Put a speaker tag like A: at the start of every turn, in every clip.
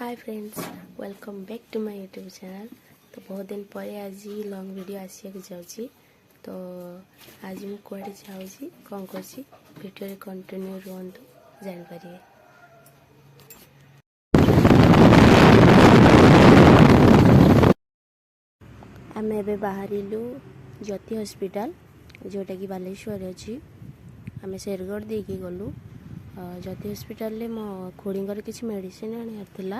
A: Hi friends, welcome back to my YouTube channel. ତ ବହୁତ ଦିନ ପରେ ଆଜି ଲଙ୍ଗ୍ ଭିଡ଼ିଓ ଆସିବାକୁ ଯାଉଛି। ତ ଆଜି ମୁଁ କୁଆଡ଼େ ଯାଉଛି, କ'ଣ କରୁଛି, ଭିଡ଼ିଓରେ କଣ୍ଟିନ୍ୟୁ ରୁହନ୍ତୁ, ଜାଣିପାରିବେ। ଆମେ ଏବେ ବାହାରିଲୁ ଜ୍ୟୋତି ହସ୍ପିଟାଲ, ଯେଉଁଟାକି ବାଲେଶ୍ୱରରେ ଅଛି। ଆମେ ଶେରଗଡ଼ ଦେଇକି ଗଲୁ। ଜ୍ୟୋତି ହସ୍ପିଟାଲରେ ମୋ ଖୁଡ଼ିଙ୍କର କିଛି ମେଡ଼ିସିନ ଆଣିବାର ଥିଲା,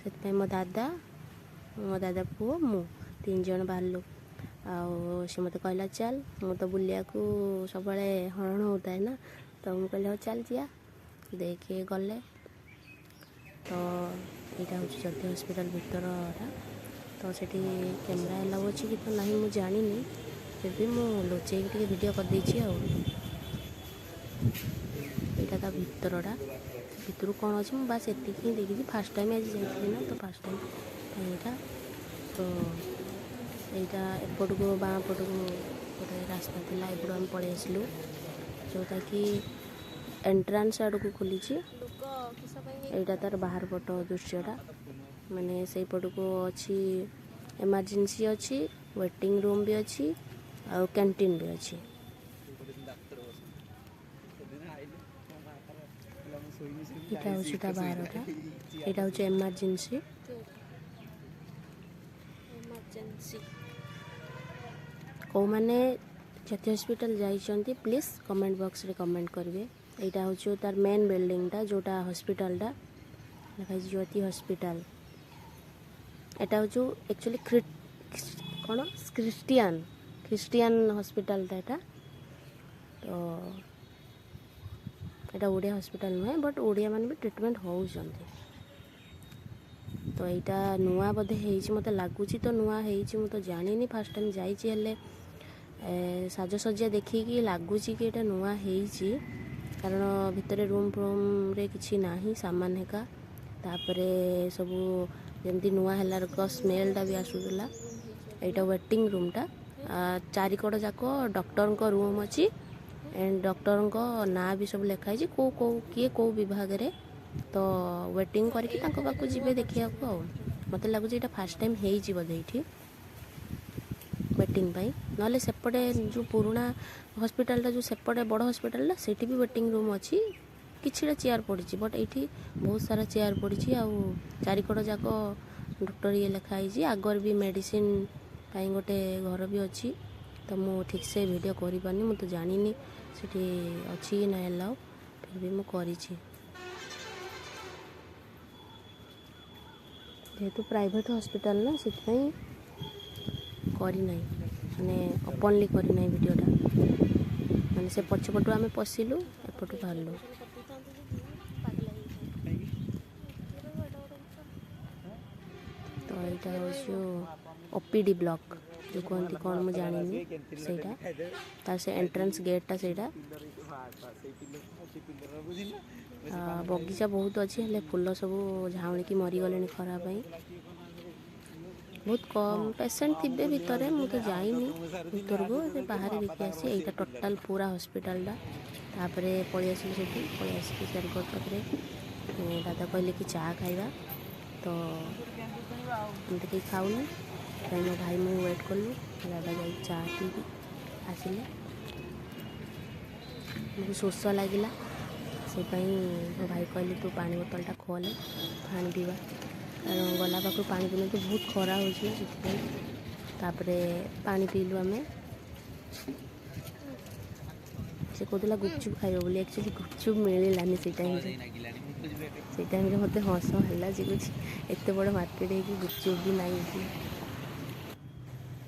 A: ସେଥିପାଇଁ ମୋ ଦାଦା, ମୋ ଦାଦା ପୁଅ, ମୁଁ ତିନି ଜଣ ବାହାରିଲୁ। ଆଉ ସେ ମୋତେ କହିଲା ଚାଲ। ମୁଁ ତ ବୁଲିବାକୁ ସବୁବେଳେ ହଣ ହେଉଥାଏ ନା, ତ ମୁଁ କହିଲି ହଉ ଚାଲ ଯିବା। ଦେଇକି ଗଲେ। ତ ଏଇଟା ହେଉଛି ଜ୍ୟୋତି ହସ୍ପିଟାଲ ଭିତରଟା। ତ ସେଠି କ୍ୟାମେରା ଏଲାଉ ଅଛି କି ତ ନାହିଁ ମୁଁ ଜାଣିନି, ଫିର୍ ବି ମୁଁ ଲୁଚେଇକି ଟିକେ ଭିଡ଼ିଓ କରିଦେଇଛି। ଆଉ ଏଇଟା ତା ଭିତରଟା। ଭିତରୁ କ'ଣ ଅଛି ମୁଁ ବାସ୍ ଏତିକି ହିଁ ଦେଖିଛି। ଫାର୍ଷ୍ଟ ଟାଇମ୍ ଆଜି ଯାଇଥିଲି ନା, ତ ଫାର୍ଷ୍ଟ ଟାଇମ୍ ପାଇଁ ଏଇଟା। ତ ଏଇଟା ଏପଟକୁ ବାଁ ପଟକୁ ଗୋଟେ ରାସ୍ତା ଥିଲା, ଏପଟୁ ଆମେ ପଳେଇ ଆସିଲୁ, ଯେଉଁଟାକି ଏଣ୍ଟ୍ରାନ୍ସ ଆଡ଼କୁ ଖୋଲିଛି। ଏଇଟା ତାର ବାହାର ପଟ ଦୃଶ୍ୟଟା। ମାନେ ସେଇପଟକୁ ଅଛି ଏମର୍ଜେନ୍ସି ଅଛି, ୱେଟିଂ ରୁମ୍ ବି ଅଛି ଆଉ କ୍ୟାଣ୍ଟିନ୍ ବି ଅଛି। ଏଇଟା ହେଉଛି ତା ବାହାରଟା। ଏଇଟା ହେଉଛି ଏମର୍ଜେନ୍ସି। ଏମର୍ଜେନ୍ସି। କେଉଁମାନେ ଜ୍ୟୋତି ହସ୍ପିଟାଲ ଯାଇଛନ୍ତି, ପ୍ଲିଜ୍ କମେଣ୍ଟ ବକ୍ସରେ କମେଣ୍ଟ କରିବେ। ଏଇଟା ହେଉଛି ତାର ମେନ୍ ବିଲ୍ଡିଂଟା, ଯେଉଁଟା ହସ୍ପିଟାଲଟା ଲେଖା ହେଇଛି ଜ୍ୟୋତି ହସ୍ପିଟାଲ। ଏଟା ହେଉଛି ଆକ୍ଚୁଆଲି କ'ଣ ଖ୍ରୀଷ୍ଟିଆନ ହସ୍ପିଟାଲଟା ଏଟା। ତ ଏଇଟା ଓଡ଼ିଆ ହସ୍ପିଟାଲ ନୁହେଁ, ବଟ୍ ଓଡ଼ିଆମାନେ ବି ଟ୍ରିଟମେଣ୍ଟ ହେଉଛନ୍ତି। ତ ଏଇଟା ନୂଆ ବୋଧେ ହେଇଛି, ମୋତେ ଲାଗୁଛି ତ ନୂଆ ହେଇଛି। ମୁଁ ତ ଜାଣିନି, ଫାର୍ଷ୍ଟ ଟାଇମ୍ ଯାଇଛି, ହେଲେ ସାଜସଜ୍ଜା ଦେଖିକି ଲାଗୁଛି କି ଏଇଟା ନୂଆ ହେଇଛି, କାରଣ ଭିତରେ ରୁମ୍ ଫୁମ୍ରେ କିଛି ନାହିଁ ସାମାନ ହେକା। ତାପରେ ସବୁ ଯେମିତି ନୂଆ ହେଲାର ସ୍ମେଲ୍ଟା ବି ଆସୁଥିଲା। ଏଇଟା ୱେଟିଂ ରୁମ୍ଟା। ଚାରିକଡ଼ ଯାକ ଡକ୍ଟରଙ୍କ ରୁମ୍ ଅଛି ଏଣ୍ଡ ଡକ୍ଟରଙ୍କ ନାଁ ବି ସବୁ ଲେଖା ହେଇଛି, କେଉଁ କେଉଁ କିଏ କେଉଁ ବିଭାଗରେ। ତ ୱେଟିଂ କରିକି ତାଙ୍କ ପାଖକୁ ଯିବେ ଦେଖିବାକୁ। ଆଉ ମୋତେ ଲାଗୁଛି ଏଇଟା ଫାର୍ଷ୍ଟ ଟାଇମ୍ ହେଇଛି ବୋଧେ ଏଇଠି ୱେଟିଂ ପାଇଁ। ନହେଲେ ସେପଟେ ଯେଉଁ ପୁରୁଣା ହସ୍ପିଟାଲଟା, ଯେଉଁ ସେପଟେ ବଡ଼ ହସ୍ପିଟାଲଟା, ସେଇଠି ବି ୱେଟିଂ ରୁମ୍ ଅଛି, କିଛିଟା ଚେୟାର ପଡ଼ିଛି, ବଟ୍ ଏଇଠି ବହୁତ ସାରା ଚେୟାର ପଡ଼ିଛି। ଆଉ ଚାରିକଡ଼ ଯାକ ଡକ୍ଟର ଇଏ ଲେଖା ହେଇଛି। ଆଗରେ ବି ମେଡ଼ିସିନ ପାଇଁ ଗୋଟେ ଘର ବି ଅଛି। ତ ମୁଁ ଠିକ୍ସେ ଭିଡ଼ିଓ କରିପାରୁନି, ମୁଁ ତ ଜାଣିନି ସେଠି ଅଛି କି ନା ଏଲାଉ, ଫିର୍ ବି ମୁଁ କରିଛି। ଯେହେତୁ ପ୍ରାଇଭେଟ୍ ହସ୍ପିଟାଲ ନା, ସେଥିପାଇଁ କରିନାହିଁ, ମାନେ ଓପନଲି କରିନାହିଁ ଭିଡ଼ିଓଟା। ମାନେ ସେ ପଛପଟୁ ଆମେ ପଶିଲୁ, ଏପଟୁ ବାହାରିଲୁ। ତ ଏଇଟା ହେଉଛି ଓପିଡି ବ୍ଲକ୍ ଯେଉଁ କୁହନ୍ତି, କ'ଣ ମୁଁ ଜାଣିନି ସେଇଟା। ତାର ସେ ଏଣ୍ଟ୍ରାନ୍ସ ଗେଟ୍ଟା ସେଇଟା। ବଗିଚା ବହୁତ ଅଛି, ହେଲେ ଫୁଲ ସବୁ ଝାଉଁଳିକି ମରିଗଲେଣି ଖରା ପାଇଁ। ବହୁତ କମ୍ ପେସେଣ୍ଟ ଥିବେ ଭିତରେ, ମୁଁ ତ ଯାଇନି ଭିତରକୁ, ସେ ବାହାରେ ଦେଖି ଆସି। ଏଇଟା ଟୋଟାଲ୍ ପୁରା ହସ୍ପିଟାଲଟା। ତାପରେ ପଳେଇ ଆସିଲୁ ସେଠି। ପଳେଇ ଆସିକି ସେରଗଡ଼ ପାଖରେ ଦାଦା କହିଲେ କି ଚା ଖାଇବା। ତ ଏମିତି କେହି ଖାଉନି, ସେଥିପାଇଁ ମୋ ଭାଇ ମୁଁ ୱେଟ୍ କଲୁ। ଦାଦା ଯାଇକି ଚା ପିଇକି ଆସିଲେ। ଆମକୁ ଶୋଷ ଲାଗିଲା, ସେଇପାଇଁ ମୋ ଭାଇ କହିଲେ ତୁ ପାଣି ବୋତଲଟା ଖୋଲେ, ପାଣି ପିଇବା, କାରଣ ଗଲା ପାଖରୁ ପାଣି ପିଇନୁ, ବହୁତ ଖରା ହେଉଛି ନା ସେଥିପାଇଁ। ତାପରେ ପାଣି ପିଇଲୁ ଆମେ। ସେ କହୁଥିଲା ଗୁପଚୁପ୍ ଖାଇବ ବୋଲି। ଆକ୍ଚୁଆଲି ଗୁପଚୁପ୍ ମିଳିଲାନି ସେଇ ଟାଇମ୍ରେ। ସେଇ ଟାଇମ୍ରେ ମୋତେ ହସ ହେଲା ଯେ କହୁଛି ଏତେ ବଡ଼ ମାର୍କେଟ ହେଇକି ଗୁପଚୁପ୍ ବି ନାହିଁ ଏଠି।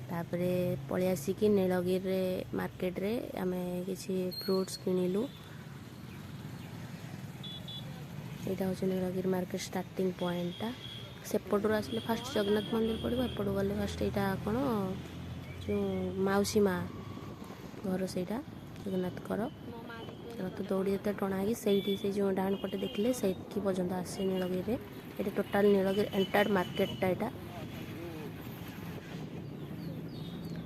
A: ତାପରେ ପଳେଇ ଆସିକି ନୀଳଗିରିରେ ମାର୍କେଟରେ ଆମେ କିଛି ଫ୍ରୁଟ୍ସ କିଣିଲୁ। ଏଇଟା ହେଉଛି ନୀଳଗିରି ମାର୍କେଟ ଷ୍ଟାର୍ଟିଂ ପଏଣ୍ଟଟା। ସେପଟରୁ ଆସିଲେ ଫାଷ୍ଟ ଜଗନ୍ନାଥ ମନ୍ଦିର ପଡ଼ିବ, ଏପଟୁ ଗଲେ ଫାଷ୍ଟ ଏଇଟା କ'ଣ ଯେଉଁ ମାଉସୀ ମା ଘର, ସେଇଟା ଜଗନ୍ନାଥଙ୍କର ରଥ ଦୌଡ଼ି ଯେତେ ଟଣା ହେଇକି ସେଇଠି, ସେଇ ଯେଉଁ ଡାହାଣ ପଟେ ଦେଖିଲେ ସେଇଠି ପର୍ଯ୍ୟନ୍ତ ଆସେ ନୀଳଗିରିରେ। ଏଇଟା ଟୋଟାଲ ନୀଳଗିରି ଏଣ୍ଟାୟାର ମାର୍କେଟଟା ଏଇଟା।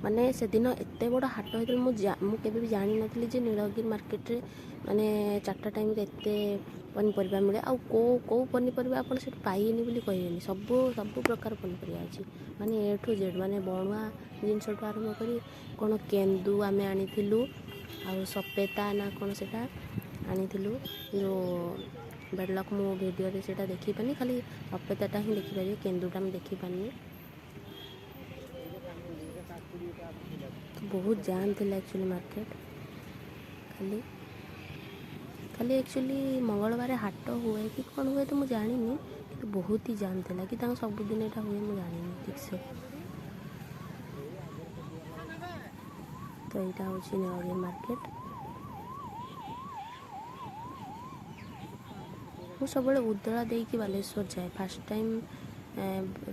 A: ମାନେ ସେଦିନ ଏତେ ବଡ଼ ହାଟ ହେଇଥିଲା, ମୁଁ କେବେ ବି ଜାଣିନଥିଲି ଯେ ନୀଳଗିରି ମାର୍କେଟରେ ମାନେ 4ଟା ଟାଇମ୍ରେ ଏତେ ପନିପରିବା ମିଳେ। ଆଉ କେଉଁ କେଉଁ ପନିପରିବା ଆପଣ ସେଠି ପାଇବେନି ବୋଲି କହିବେନି, ସବୁ ସବୁ ପ୍ରକାର ପନିପରିବା ଅଛି। ମାନେ ଏ ଠୁ ଜେଡ଼୍, ମାନେ ବଣୁଆ ଜିନିଷଠୁ ଆରମ୍ଭ କରି କ'ଣ କେନ୍ଦୁ ଆମେ ଆଣିଥିଲୁ, ଆଉ ସପେତା ନା କ'ଣ ସେଇଟା ଆଣିଥିଲୁ। ଯେଉଁ ବେଡ଼ଲକ୍ ମୁଁ ଭିଡ଼ିଓରେ ସେଇଟା ଦେଖିପାରିନି, ଖାଲି ସପେତାଟା ହିଁ ଦେଖିପାରିବି, କେନ୍ଦୁଟା ମୁଁ ଦେଖିପାରିନି। ବହୁତ ଜାମ୍ ଥିଲା ଆକ୍ଚୁଆଲି ମାର୍କେଟ। ଖାଲି ଖାଲି ଆକ୍ଚୁଆଲି ମଙ୍ଗଳବାର ହାଟ ହୁଏ କି କ'ଣ ହୁଏ ତ ମୁଁ ଜାଣିନି, କିନ୍ତୁ ବହୁତ ହି ଜାମ୍ ଥିଲା। କି ତାଙ୍କ ସବୁଦିନ ଏଇଟା ହୁଏ ମୁଁ ଜାଣିନି ଠିକ୍ସେ। ତ ଏଇଟା ହେଉଛି ନୀଳଗିରି ମାର୍କେଟ। ମୁଁ ସବୁବେଳେ ଉଦଳା ଦେଇକି ବାଲେଶ୍ୱର ଯାଏ। ଫାର୍ଷ୍ଟ ଟାଇମ୍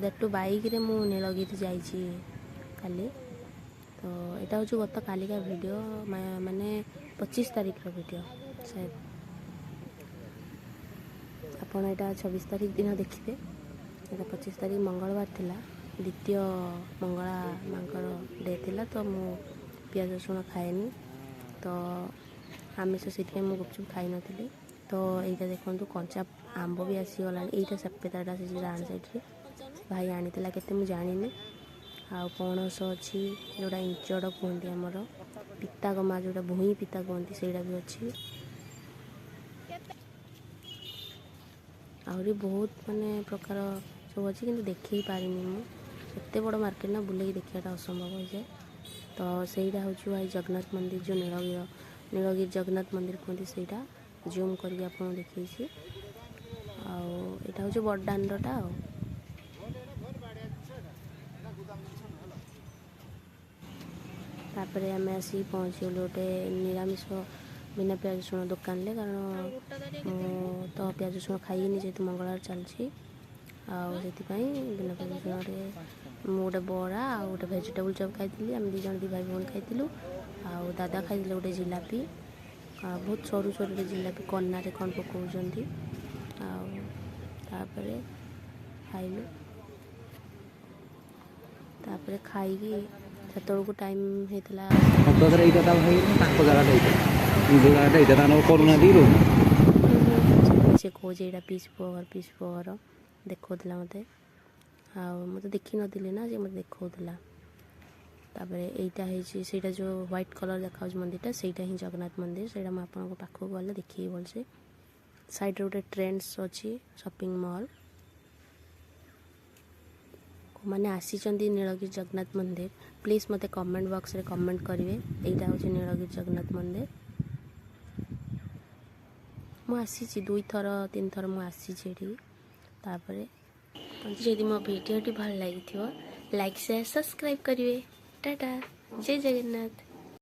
A: that two ବାଇକ୍ରେ ମୁଁ ନୀଳଗିରି ଯାଇଛି କାଲି। ତ ଏଇଟା ହେଉଛି ଗତ କାଲିକା ଭିଡ଼ିଓ, ମାନେ 25 ତାରିଖର ଭିଡ଼ିଓ ସାୟଦ। ଆପଣ ଏଇଟା 26 ତାରିଖ ଦିନ ଦେଖିବେ। ଏଇଟା 25 ତାରିଖ ମଙ୍ଗଳବାର ଥିଲା, ଦ୍ୱିତୀୟ ମଙ୍ଗଳା ମାଙ୍କର ଡେ ଥିଲା। ତ ମୁଁ ପିଆଜ ରସୁଣ ଖାଏନି, ତ ଆମିଷ, ସେଥିପାଇଁ ମୁଁ ଗୁପଚୁପ୍ ଖାଇନଥିଲି। ତ ଏଇଟା ଦେଖନ୍ତୁ, କଞ୍ଚା ଆମ୍ବ ବି ଆସିଗଲାଣି। ଏଇଟା ସପେତାଟା ସେ ଡାହାଣ ସାଇଡ଼୍ରେ ଭାଇ ଆଣିଥିଲା, କେତେ ମୁଁ ଜାଣିନି। ଆଉ ପଣସ ଅଛି, ଯେଉଁଟା ଇଞ୍ଚଡ଼ କୁହନ୍ତି ଆମର, ପିତା ଗମା ଯେଉଁଟା ଭୂଇଁ ପିତା କୁହନ୍ତି, ସେଇଟା ବି ଅଛି। ଆହୁରି ବହୁତ ମାନେ ପ୍ରକାର ସବୁ ଅଛି, କିନ୍ତୁ ଦେଖେଇ ପାରିନି ମୁଁ। ଏତେ ବଡ଼ ମାର୍କେଟ ନା, ବୁଲେଇକି ଦେଖିବାଟା ଅସମ୍ଭବ ହୋଇଯାଏ। ତ ସେଇଟା ହେଉଛି ଭାଇ ଜଗନ୍ନାଥ ମନ୍ଦିର, ଯେଉଁ ନୀଳଗିରି ଜଗନ୍ନାଥ ମନ୍ଦିର କୁହନ୍ତି, ସେଇଟା ଜୁମ୍ କରିକି ଆପଣଙ୍କୁ ଦେଖେଇଛି। ଆଉ ଏଇଟା ହେଉଛି ବଡ଼ ଦାଣ୍ଡଟା। ଆଉ ତାପରେ ଆମେ ଆସିକି ପହଞ୍ଚିଗଲୁ ଗୋଟେ ନିରାମିଷ ବିନା ପିଆଜ ରସୁଣ ଦୋକାନରେ, କାରଣ ମୁଁ ତ ପିଆଜ ରସୁଣ ଖାଇନି ଯେହେତୁ ମଙ୍ଗଳବାର ଚାଲିଛି। ଆଉ ସେଥିପାଇଁ ବିନା ପିଆଜ ରସୁଣରେ ମୁଁ ଗୋଟେ ବରା ଆଉ ଗୋଟେ ଭେଜିଟେବୁଲ୍ ଚପ୍ ଖାଇଥିଲି। ଆମେ ଦୁଇ ଜଣ ଦୁଇ ଭାଇ ଭଉଣୀ ଖାଇଥିଲୁ। ଆଉ ଦାଦା ଖାଇଥିଲେ ଗୋଟେ ଜିଲାପି, ଆଉ ବହୁତ ସରୁ ସରୁରେ ଜିଲାପି, କନାରେ କ'ଣ ପକାଉଛନ୍ତି। ଆଉ ତାପରେ ଖାଇଲୁ। ତାପରେ ଖାଇକି ସେତେବେଳକୁ ଟାଇମ୍ ହେଇଥିଲା।
B: ଏଇଟା ତା ଭାଇ ତାଙ୍କ ଜାଗାଟା, ଏଇଟା ନିଜ ଜାଗାଟା ଏଇଟା, ତାଙ୍କର କରୁନାହାନ୍ତି କି।
A: ସେ କହୁଛି ଏଇଟା ପିସ୍ ପୁଅ ଘର, ପିସ୍ ପୁଅ ଘର ଦେଖାଉଥିଲା ମୋତେ। ଆଉ ମୁଁ ତ ଦେଖିନଥିଲି ନା, ସେ ମୋତେ ଦେଖାଉଥିଲା। ତାପରେ ଏଇଟା ହେଇଛି ସେଇଟା ଯେଉଁ ହ୍ୱାଇଟ୍ କଲର୍ ଦେଖାଯାଉଛି ମନ୍ଦିରଟା, ସେଇଟା ହିଁ ଜଗନ୍ନାଥ ମନ୍ଦିର। ସେଇଟା ମୁଁ ଆପଣଙ୍କ ପାଖକୁ ଗଲେ ଦେଖିବି ଭଲସେ। ସାଇଡ଼୍ରେ ଗୋଟେ ଟ୍ରେଣ୍ଡସ୍ ଅଛି, ସପିଂ ମଲ୍। କେଉଁମାନେ ଆସିଛନ୍ତି ନୀଳଗିରି ଜଗନ୍ନାଥ ମନ୍ଦିର, ପ୍ଲିଜ୍ ମୋତେ କମେଣ୍ଟ ବକ୍ସରେ କମେଣ୍ଟ କରିବେ। ଏଇଟା ହେଉଛି ନୀଳଗିରି ଜଗନ୍ନାଥ ମନ୍ଦିର। ମୁଁ ଆସିଛି 2 ଥର 3 ଥର ମୁଁ ଆସିଛି ଏଠିକି। ତାପରେ ଯଦି ମୋ ଭିଡ଼ିଓଟି ଭଲ ଲାଗିଥିବ, ଲାଇକ୍, ସେୟାର, ସବସ୍କ୍ରାଇବ୍ କରିବେ। ଟାଟା, ଜୟ ଜଗନ୍ନାଥ।